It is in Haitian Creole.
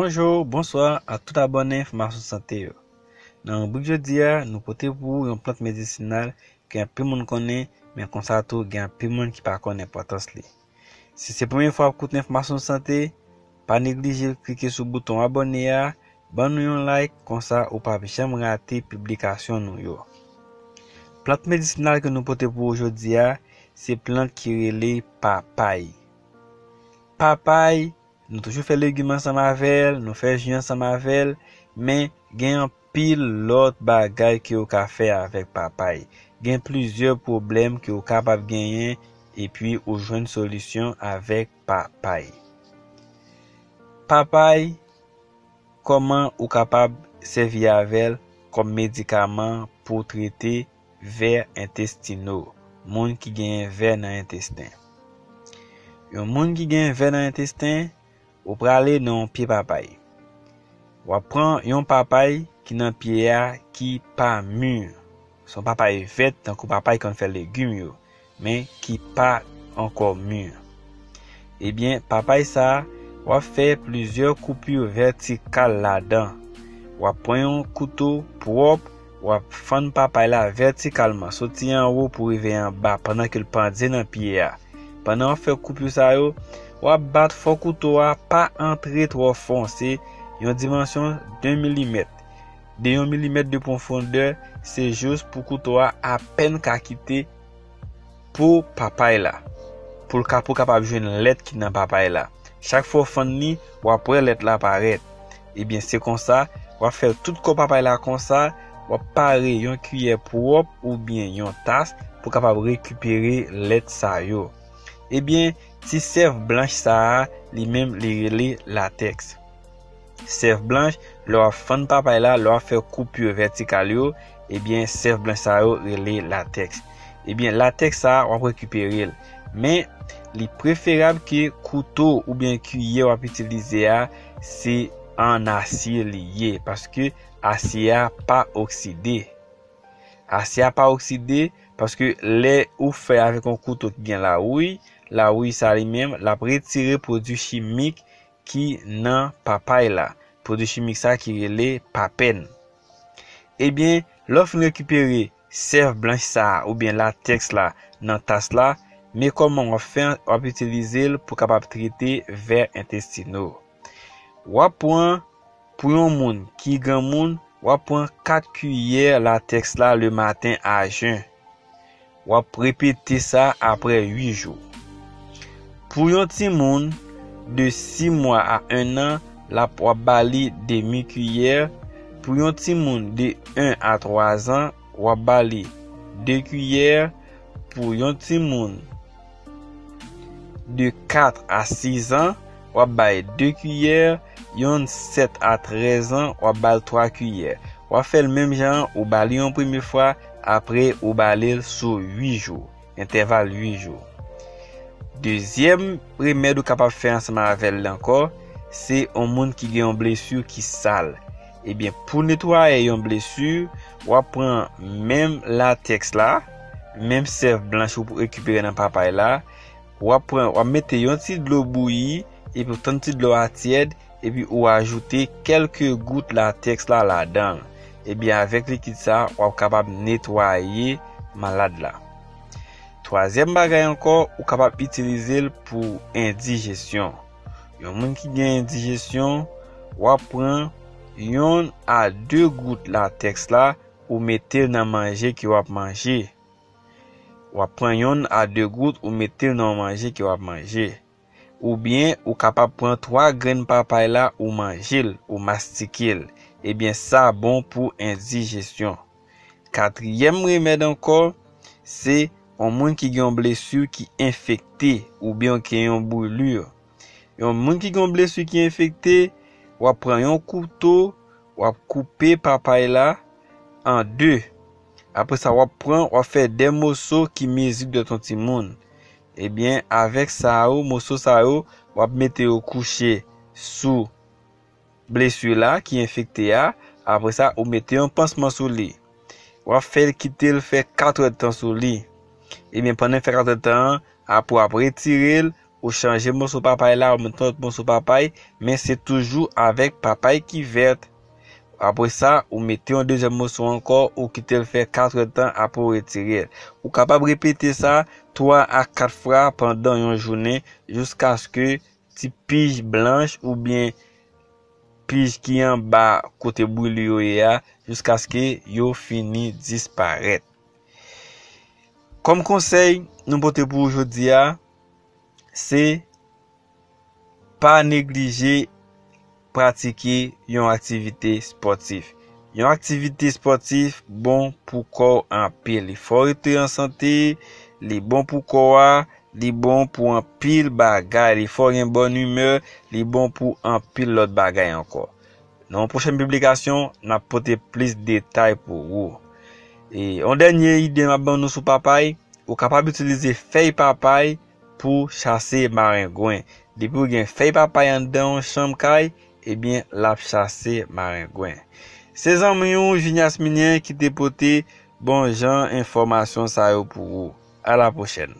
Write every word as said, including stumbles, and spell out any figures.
Bonjou, bonswa a tout abòne Enfòmasyon Sante yo. Nan ribrik jodi a, nou pote pou ou yon plant medisinal ke anpil moun konnen, men konsa tou gen anpil moun ki pa konn enpòtans li. Si se premye fwa w ap koute Enfòmasyon Sante, pa neglije klike sou bouton abòne a, ban nou yon like, konsa ou p ap janm rate piblikasyon nou yo. Plant medisinal ke nou pote pou ou jodi a, se plant ki rele papay. Papay, nou toujou fè legim ansanm avè l, nou fè ji ansanm avè l, men gen anpil lòt bagay ke ou ka fè avèk papay. Gen plizyè pwoblèm ke ou kapab genyen epi ou jwenn solisyon avèk papay. Papay, kòman ou kapab sèvi avè l kòm medikaman pou trete vè entestino, moun ki genyen vè nan entesten. Yon moun ki genyen vè nan entesten, ou prale nan yon pye papay. W ap pran yon papay ki nan pye a ki pa mi. Se yon papay vèt, tankou papay konn fè legim yo, men ki pa ankò mi. Ebyen, papay sa a, w ap fè plizyè koupi vètikal ladan. W ap pran yon kouto pwòp, w ap fann papay la vètikalman, soti anwo pou rive anba, pandan ke l pandye nan pye a. Pandan w ap fè koupi sa yo, w ap bat fò kouto a pa antre twò fon, se yon dimansyon de milimèt. De yon milimèt de pwofondè, se jis pou kouto a apèn ka kite po papay la, pou l ka, pou kapab jwenn lèt ki nan papay la. Chak fwa w fann li, w ap wè lèt la parèt. Ebyen, se konsa, w ap fè tout kò papay la konsa, w ap pare yon kiyè pwòp oubyen yon tas pou kapab rekipere lèt sa yo. Ebyen, ti sèv blanch sa a, li menm, li rele latèks. Sèv blanch, lè w ap fann papay la, lè w ap fè koupi vètikal yo, ebyen, sèv blanch sa yo rele latèks. Ebyen, latèks sa a, w ap rekipere l. Men, li preferab ke kouto oubyen kiyè w ap itilize a, se an asye li ye, paske asye a pa okside. Asye a pa okside, paske lè ou fè avèk yon kouto ki gen lawouy, lawouy sa li menm, l ap retire pwodui chimik ki nan papay la, pwodui chimik sa ki rele papèn. Ebyen, lè w fin rekipere sèv blanch sa a oubyen latèks la nan tas la, men kòman w ap fè, w ap itilize l pou kapab trete vè entestino. W ap pran, pou yon moun ki granmoun, w ap pran kat kiyè latèks la lematen a jen. W ap repete sa apre uit jou. Pou yon timoun de sis mwa a en an, l ap, w ap ba li demi kiyè. Pou yon timoun de en a twa zan, w ap ba li de kiyè. Pou yon timoun de kat a sis zan, w ap bay de kiyè. Yon sèt a trèz an, w ap ba l twa kiyè. W ap fè l menm jan an, ou ba li yon premye fwa, apre ou ba li l sou uit jou, entèval uit jou. Dezyèm remèd ou kapab fè ansanm avè l ankò, se yon moun ki gen yon blesi ki sal. Ebyen, pou netwaye yon blesi, w ap pran menm latèks la, menm sèv blanch ou rekipere nan papay la, w ap pran, w ap mete yon ti dlo bouyi, epi w tann ti dlo a tyèd, epi ou ajoute kèlke gout latèks la ladan l. Ebyen, avèk likid sa, w ap kapab netwaye malad la. Twazyèm bagay ankò, ou kapab itilize l pou endijesyon. Yon moun ki gen endijesyon, w ap pran yonn a de gout latèks la, ou mete l nan manje ke w ap manje. W ap pran yonn a de gout, ou mete l nan yon manje ke w ap manje. Oubyen, ou kapab pran twa grenn papay la, ou manje l, ou mastike l. Ebyen, sa bon pou endijesyon. Katriyèm remèd ankò, se yon moun ki gen yon blesi ki enfekte oubyen ki gen yon brili. Yon moun ki gen yon blesi ki enfekte, w ap pran yon kouto, w ap koupe papay la an de. Apre sa, w ap pran, w ap fè de moso ki mezi dwèt yon timoun. Ebyen, avèk sa yo, moso sa yo, w ap mete yo kouche sou blesi la ki enfekte a. Apre sa, ou mete yon pansman sou li. W ap fè l kite l fè katrèdtan sou li. Ebyen, pandan l fè katrèdtan an, apre w ap retire l, ou chanje moso papay la, ou mete yon lòt moso papay, men se toujou avèk papay ki vèt. Apre sa, ou mete yon dezyèm moso ankò, ou kite l fè katrèdtan, apre ou retire l. Ou kapab repete sa twa a kat fwa pandan yon jounen, jiskaske ti pij blanch oubyen pij ki anba kote bwili yo ye a, jiskaske yo fini disparèt. Kòm konsèy nou pote pou ou jodi a, se pa neglije pratike yon aktivite espòtif. Yon aktivite espòtif bon pou kò w anpil. Li fè w rete an sante, li bon pou kò a, li bon pou anpil bagay. Li fè w gen bòn imè, li bon pou anpil lòt bagay ankò. Nan yon pwochèn piblikasyon, n ap pote plis detay pou ou. E yon dènye ide m ap ban nou sou papay, ou kapab itilize fèy papay pou chase marengwen. Depi w gen fèy papay anndan yon chanm kay, ebyen, l ap chase marengwen. Se zanmi w, Junias Minyen, ki te pote bon jan enfòmasyon sa yo pou ou. A la pwochèn.